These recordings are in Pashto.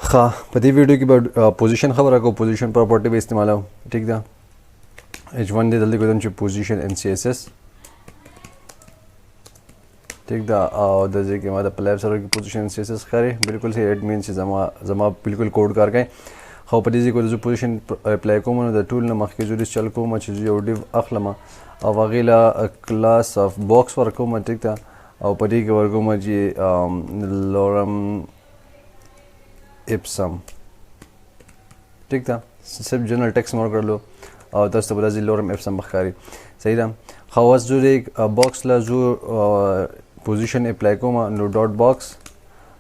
ښه، په دې ویډیو کې به position خبره کوو، position property به استعمالوو. ټیک ده، H1 دی، دلته کې چې position in CSS. ټیک ده، او د دې کې ما د په live server کې position CSS ښکاري بالکل صحیح. It means چې زما بالکل کوډ کار کوي. خو په دې ځای کې زه position apply کوم، نو د ټول نه مخکې زه دې چل کوم چې زه یو div اخلم او هغې له class of box ورکوم. ټیک ده، او په دې کې ورکوم چې lorem ipsum. ټیک ده، صرف general text مو ورکړلو او تاسو ته به داسې lorem ipsum ښکاري. صحیح ده. خو اوس زه دې box له زه position apply کوم، نو dot box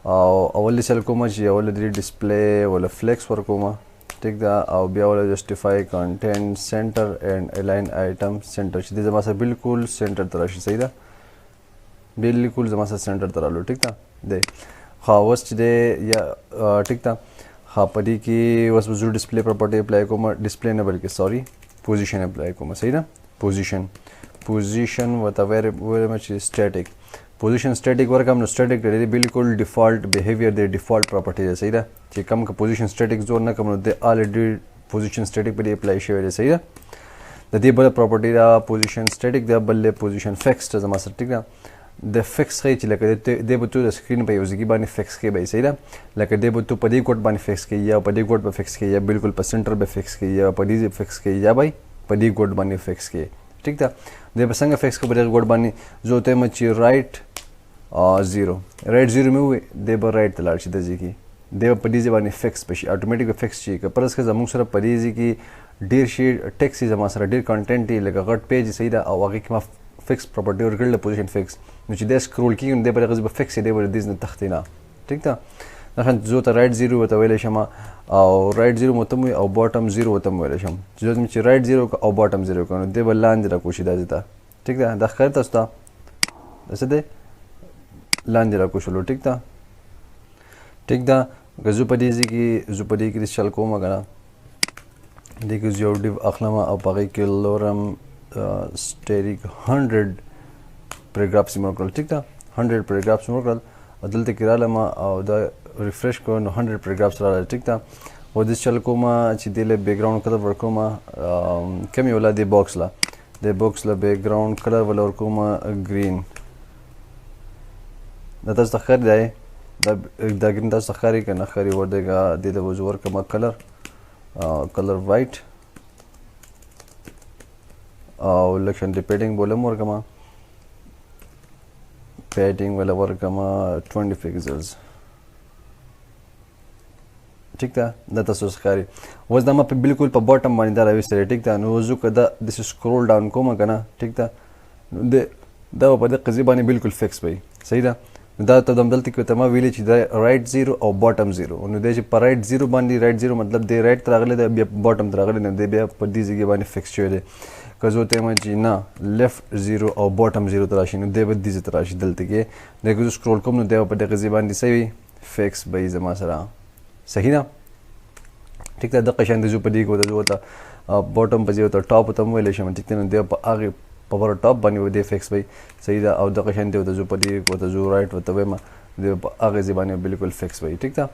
او اول دې چل کوم چې اول دې display ولا flex ورکوم. ټیک ده، او بیا ولا justify content center and align item center، چې دې زما سره بالکل center ته راشي. صحیح ده، بالکل زما سره center ته رالو. ټیک ده دی. خو اوس چې دی یا ټیک ده. ها، په دې کې اوس به زه display property apply کوم، display نه بلکې sorry position apply کوم. صحیح ده، position ورته وایم چې static، position static ورکم. نو static دی بالکل default behavior دی، default property دی. صحیح ده، چې کم که position static زور نه کوم، نو د already position static په دې apply شوی دی. صحیح ده، د دې بله property دا position static ده، بل position fixed زما سره. ټیک ده، د fix ښیي چې لکه دی به تو د screen په یو ځای باندې fix کې به. صحیح ده، لکه دی به تو په دې ګوټ باندې fix کې، یا په دې ګوټ به fix کې، یا بالکل په center به fix کې، یا په دې ځای fix کې، یا به په دې ګوټ باندې fix کې. ټیک ده، دی به څنګه fix کې په دې ګوټ باندې؟ زه ته یم چې right zero، right zero مې ووی، دی به right ته لاړ شي. د ځای کې دی به په دې ځای باندې fix به شي، اتوماتیک به fix شي. که فرض کړه زموږ سره په دې ځای کې ډیر شي ټیکس، زما سره ډیر content دی، لکه غټ page. صحیح ده، او هغې کې ما fix property ورکړل، position fix، نو چې دی scroll کېږي، نو دی به دغه به fix دی، به دې نه تښتي نه. ټیک ده، دا شان زه ته right zero ورته ویلی شم او right zero مو ته او bottom zero ورته ویلی شم. چې زه چې right zero او bottom zero کړم، نو دی به لاندې راکوز شي داسې ته. ټیک ده، دا ښکاري تاسو ته؟ دا څه دی؟ لاندې راکوز شولو. ټیک ده، ټیک ده. که زه په دې ځای کې زه په دې کې چل کوم که نه، دې کې زه یو div اخلم او په هغې کې lorem asterisk 100 paragraphs یې ورکړل. ټیک ده، 100 paragraphs یې ورکړل او دلته کې رالم او دا refresh کړو، نو 100 paragraphs راغله. ټیک ده، او داسې چل کوم چې دې له background color ورکوم کم یو له دې box له دې box له background color ولا ورکوم green. دا تاسو ته ښکاري دی؟ دا green تاسو ته ښکاري که نه ښکاري؟ ورته دې له به زه ورکړم color white او لږ شانتې padding بولم ورکړم، padding ولا ورکړم 20 pixels. ټیک ده، دا تاسو ښکاري. اوس دا ما په بالکل په bottom باندې دا راوستلی. ټیک ده، نو زه که دا داسې scroll down کوم که نه، ټیک ده، نو دا په دې قضیه باندې بالکل fix وي. صحیح ده، نو دا ته دلته کې ته ما ویلي چې دا right zero او bottom zero، نو دی چې په right zero باندې، right zero مطلب دی right ته راغلی دی، بیا bottom ته راغلی، نو دی بیا په دې ځای باندې fix شوی دی. که زه ورته وایم چې نه، left zero او bottom zero ته راشي، نو دی به دې ځای ته راشي. دلته کې دی که زه scroll کوم، نو دی به په دغه ځای باندې څه وي؟ fix به وي زما سره. صحیح ده، ټیک ده. دقه شان دی زه په دې کې ورته زه ورته bottom په ځای ورته top ورته هم ویلی شم. ټیک ده، نو دی په هغې په بره top باندې به دی fix وي. صحیح ده، او دغه شان دی ورته زه په دې کې ورته زه right ورته وایم، دی په هغې ځای باندې بالکل fix وي. ټیک ده.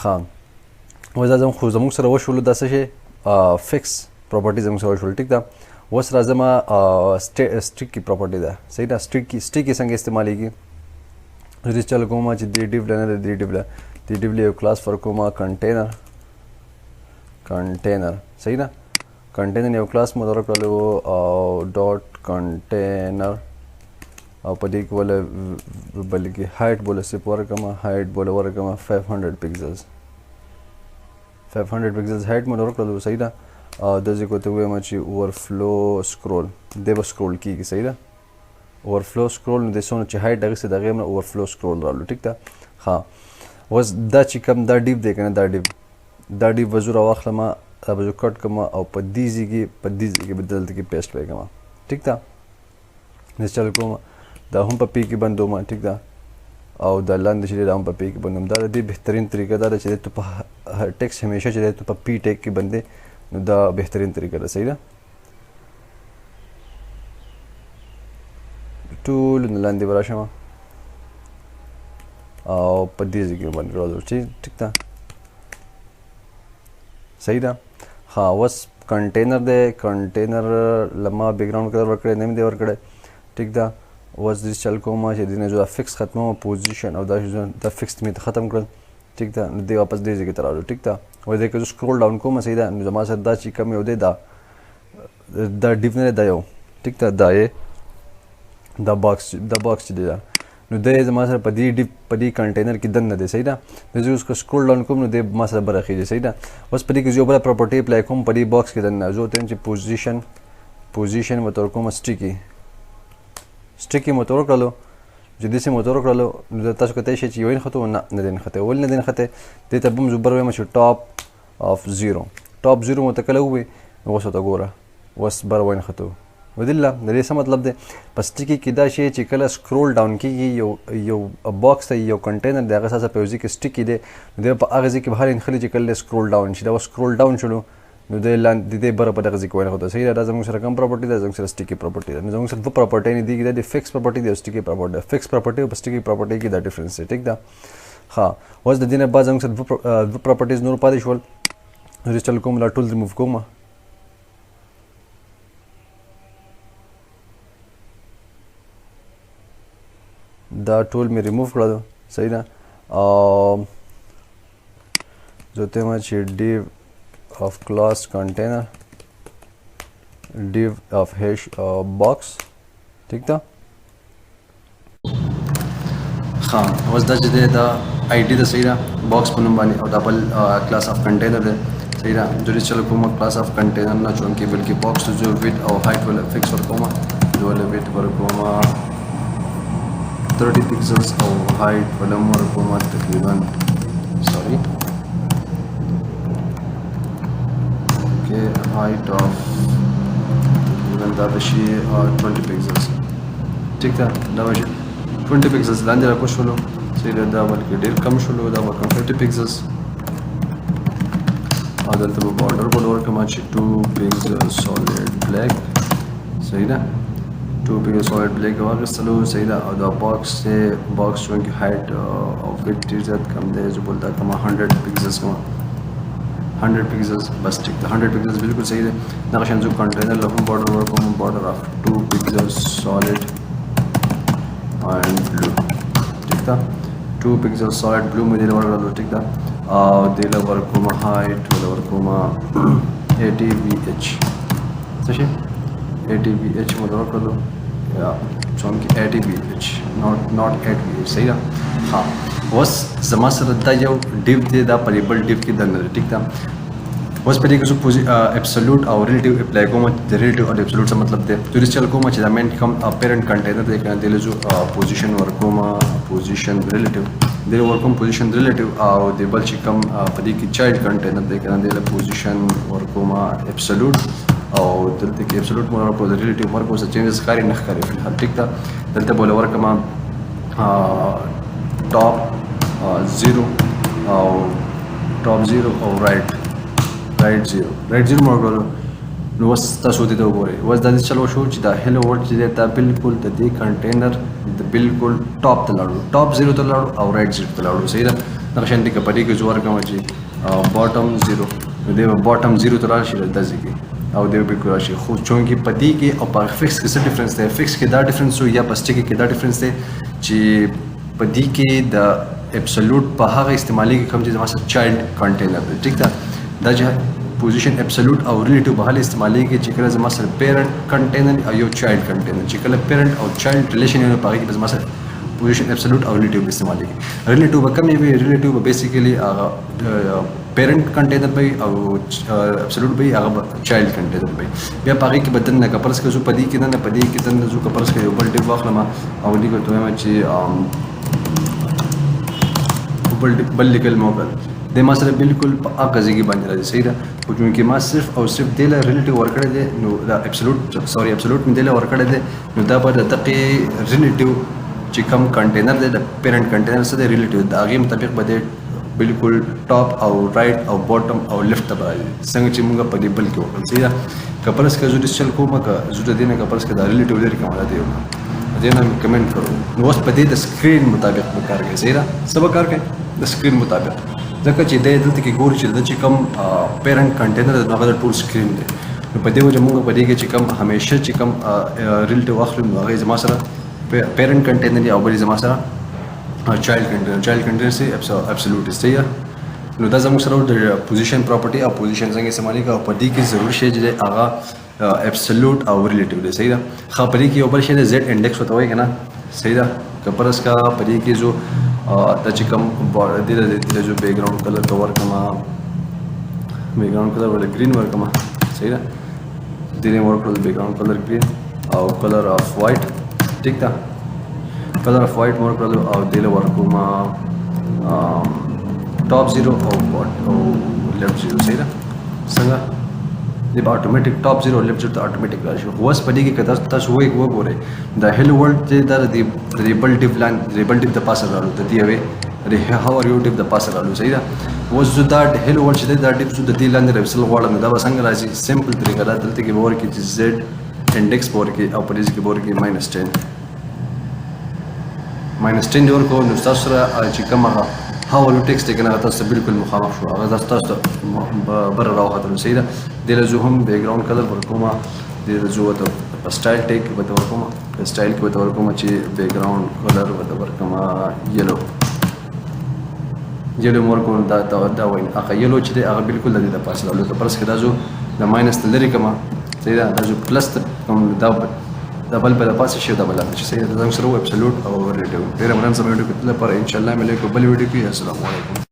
ښه، اوس دا زموږ خو زموږ سره وشولو، دا څه شی fix property زموږ سره وشول. ټیک ده، اوس راځم sticky property ده. صحیح ده، sticky څنګه استعمالیږي؟ زه دې چل کوم چې دې div له نه، دې div له دې div له یو class ورکوم، container. صحیح ده، container یو class مو درکړلو او dot container او په دې کې وله بلکې height بوله سپ ورکم، height بوله ورکم 500 pixels، 500 pixels height مو ورکړلو. صحیح ده، او د ځای ته وایم چې overflow scroll، دی به scroll کیږي. صحیح ده، overflow scroll، نو د څونه چې height دغه څه دغه نه overflow scroll رالو. ټیک ده. ها، اوس دا چې کوم دا div دی کنه، دا div به زه راواخلم، دا به زه cut کړم او په دې ځای کې به دلته کې paste وکړم. ټیک ده، داسې چل کوم، دا هم په p کې بندوم. ټیک ده، او دا لاندې چې دا هم په p کې بندوم. دا د دې بهترین طریقه دا ده چې ته په ټیکس همیشه چې ته په p tag کې بندې، نو دا بهترین طریقه ده. صحیح ده، ټول نه لاندې به راشم او په دې ځای کې باندې راځو. چې ده، صحیح ده. ها اوس کنټینر دی، کنټینر لما بیکګراوند کلر ورکړی، نیم دی ورکړی، ټیک ده. اوس دې چل کوم چې دې نه زه فکس ختموم پوزیشن او دا دا فکس مې ختم کړل، ټیک ده. نو دی واپس دې ځای کې ته راغلو، ټیک ده. او دې که زه سکرول ډاون کوم، صحیح ده، نو زما سره دا چې کوم یو دی دا دا ډیپ نه دی دا یو، ټیک ده، دا یې دا باکس، دا باکس چې دی دا، نو دی زما سره په دې ډیپ په دې کنټینر کې دننه دی، صحیح ده. نو زه اوس که سکرول ډاون کوم نو دی ما سره بره خېږي، صحیح ده. اوس په دې کې زه یو بله پراپرټي اپلای کوم په دې باکس کې دننه، زه ورته وایم چې پوزیشن ورته ورکوم سټیکي، سټیکي مو ورته ورکړلو، چې داسې مو ورته ورکړلو نو تاسو کتلی شئ چې یو نښتو، نه نه دی نښتی. ولې نه دی نښتی؟ دې ته به هم زه بر وایم چې ټاپ اف زیرو، ټاپ زیرو مو ورته کله ووایي نو اوس ورته ګوره اوس بر ونښتو. ودله د دې څه مطلب دی؟ په سټیکي کې دا شی چې کله سکرول ډاون کېږي یو یو باکس ته یو کنټینر دی، هغه سره په یو ځای کې سټیکي دی، نو دی په هغه ځای کې به هر نښلي چې کله سکرول ډاون شي، دا اوس سکرول ډاون شولو نو دی لاندې د دې بره په دغه ځای کې ونښتو، صحیح ده. دا زموږ سره کوم پراپرټي ده؟ زموږ سره سټیکي پراپرټي ده. نو زموږ سره دوه پراپرټي نه دي، دا د فکس پراپرټي دی او سټیکي پراپرټي ده. فکس پراپرټي او په سټیکي پراپرټي کې دا ډیفرنس دی، ټیک ده. ښه اوس د دې نه بعد زموږ سره دوه پراپرټیز نور پاتې شول، نو زه چل کوم دا ټول ریموو کوم. دا ټول مې ریموو کړل، صحیح ده. او زه ته وایم چې div of class container div of hash box، ټیک ده. ښه اوس دا چې دی دا آی ډي ده، صحیح ده، باکس په نوم باندې، او دا بل کلاس اف کنټینر دی، صحیح ده. زه دې چل کوم کلاس اف کنټینر نه چونکې بلکې باکس ته زه ویډ او هایټ ولا فکس ورکوم، زه ولا ویډ ورکوم 30 pixels او هایټ ولا ورکوم تقریبا سوري اوکے هایټ اف تقریبا دا به شي 20 pixels، ټیک ده. دا به شي 20 pixels لاندې راکوز شولو، صحیح ده. دا بلکې ډېر کم شولو، دا به کم 50 pixels، او دلته به بارډر بل ورکړم چې 2 pixels solid black، صحیح ده. 2 pixels solid black واخیستلو، صحیح ده. او دا باکس دی، باکس چونکې هایټ او ویډ ډېر زیات کم دی، زه بول دا کوم 100 pixels کوم، 100 pixels بس، ټیک ده. 100 pixels بالکل صحیح دی. دغه شان زه کنټینر له هم بارډر ورکوم، بارډر اف 2 pixels solid and blue، ټیک ده. 2 pixels solid blue مې دې له ورکړلو، ټیک ده. او دې له ورکوم هایټ له ورکوم 80 VH، څه شي 80 VH مو ورکړلو، یا چونکې 80 VH not 8 VH، صحیح ده. ها اوس زما سره دا یو ډیو دی، دا په بل ډیو کې دننه دی، ټیک ده. اوس په دې کې زه ابسولوټ او ریلیټیو اپلای کوم. د ریلیټیو او ابسولوټ څه مطلب دی؟ زه داسې چل کوم چې دا مین کوم پیرنټ کنټینر دی که نه، دې له زه پوزیشن ورکوم، پوزیشن ریلیټیو دې له ورکوم، پوزیشن ریلیټیو، او د بل چې کوم په دې کې چایلډ کنټینر دی که نه، دې له پوزیشن ورکوم ابسولوټ، او دلته کې ابسولوټ مو ورکړو، د ریلیټیو ورکړو، څه چینجز ښکاري نه ښکاري فی الحال، ټیک ده. دلته به له ورکړم ټاپ زیرو او ټاپ زیرو او رایټ زیرو، رایټ زیرو مو ورکړلو. نو اوس تاسو دې ته وګورئ، اوس دا داسې چل وشو چې دا هیلو ورلډ چې دی دا بالکل د دې کنټینر د بالکل ټاپ ته لاړو، ټاپ زیرو ته لاړو او رایټ زیرو ته لاړو، صحیح ده. دغه شان دی که په دې کې زه ورکړم چې باټم زیرو، نو دی به باټم زیرو ته لاړ شي دلته ځای کې، او دی به بالکل راشي. خو چونکې په دې کې او په فکس کې څه ډفرنس دی؟ فکس کې دا ډفرنس و یا په سټیکي کې دا ډفرنس دی چې په دې کې د ابسولوټ په هغه استعمالېږي کوم چې زما سره چایلډ کنټینر دی، ټیک ده. دا چې پوزیشن ابسولوټ او ریلیټیو به هله استعمالېږي چې کله زما سره پیرنټ کنټینر او یو چایلډ کنټینر، چې کله پیرنټ او چایلډ ریلیشن یې نو په هغې کې به زما سره پوزیشن ابسولوټ او ریلیټیو به استعمالېږي. ریلیټیو به کمې وي، ریلیټیو به بیسیکلی هغه پیرنټ کنټینر به وي او ابسولوټ به وي هغه به چایلډ کنټینر به وي. بیا په هغې کې به دننه که فرض کړو زه په دې کې دننه، په دې کې دننه زه که فرض کړو یو بل ډیو واخلم او لیک ورته وایم چې بل لیکل مې وکړل، دی ما سره بالکل په هغه ځای کې باندې راځي، صحیح ده. خو چونکې ما صرف او صرف دې له ریلیټیو ورکړی دی، نو دا ابسولوټ، سوري ابسولوټ مې دې له ورکړی دی، نو دا به د دقې ریلیټیو چې کوم کنټینر دی د پیرنټ کنټینر څه دی ریلیټیو، د هغې مطابق به دی بالکل ټاپ او رایټ او باټم او لیفټ ته به راځي، څنګه چې موږ په دې بل کې وکړل، صحیح ده. که فرض کړه زه داسې چل کوم، که زه د دې نه که فرض کړه دا ریلیټیو لرې کړم، دا دی وکړم، دې نه مې کمنټ کړو، نو اوس په دې د سکرین مطابق به کار کوي، صحیح ده. څه به کار کوي؟ د سکرین مطابق. ځکه چې دی دلته کې ګوري چې د چې کوم پیرنټ کنټینر دی نو هغه د ټول سکرین دی. نو په دې وجه مونږ په دې کې چې کوم همیشه چې کوم ریلیټیو اخلو نو هغه زما سره پیرنټ کنټینر دی او بل زما سره چایلډ کنټینر. چایلډ کنټینر سي ابسولوټ دی، صحیح ده. نو دا زموږ سره د پوزیشن پراپرټي او پوزیشن څنګه استعمالېږي او په دې کې ضرور شی چې هغه ابسولوټ او ریلیټیو دی، صحیح ده. ښه په دې کې یو بل شی دی زیډ انډیکس ورته وایي که نه، صحیح ده. که فرض کا په دې کې زه دا چې کوم دې له زه بیکګراوند کلر ته ورکړم، بیکګراوند کلر ورله ګرین ورکړم، صحیح ده. دې له ورکړل بیکګراوند کلر ګرین او کلر اف وایټ، ټیک ده. کلر اف وایټ ورکړل او دې له ورکوم ټاپ 0 او او لیفټ 0، صحیح ده. څنګه دی به اتوماتیک ټاپ 0 او لیفټ 0 ته اتوماتیک راشي. خو اوس په دې کې که تاسو وګورئ دا هیلو ورلډ چې دا د دې بل ډیپ لاین د بل ډیپ د پاسه رالو، د دې یوې د هاو ار یو ډیپ د پاسه رالو، صحیح ده. اوس زه دا هیلو ورلډ چې دی دا ډیپ زه د دې لاندې راوستل غواړم، دا به څنګه راځي؟ سمپل طریقه ده. دلته کې به ورکړي چې زیډ انډیکس به ورکړي او په دې کې به ورکړي -10، -10 دې ورکړو. نو ستاسو سره چې کوم هغه هاو ار یو ټیکسټ دی که نه هغه تاسو ته بالکل مخامخ شو، هغه تاسو ته بره راوختلو، صحیح ده. دې له زه هم بیکګراوند کلر ورکوم، دې له زه ورته په سټایل ټیګ کې ورته ورکوم، په سټایل کې ورته ورکوم چې بیکګراوند کلر ورته ورکوم یلو، یلو مې ورکوم. دا دا وایي هغه یلو چې دی هغه بالکل د دې د پاسه راولو. که فرض کړه دا زه د ماینس ته لرې کړم، صحیح ده، دا زه پلس ته کوم، دا بل به د پاسه شي او دا به لاندې شي، صحیح ده. دا زموږ سره و ابسولوټ او ریلیټیو. ډېره مننه زما ویډیو کتلو لپاره. انشاءالله ملي په بل ویډیو کې. السلام علیکم.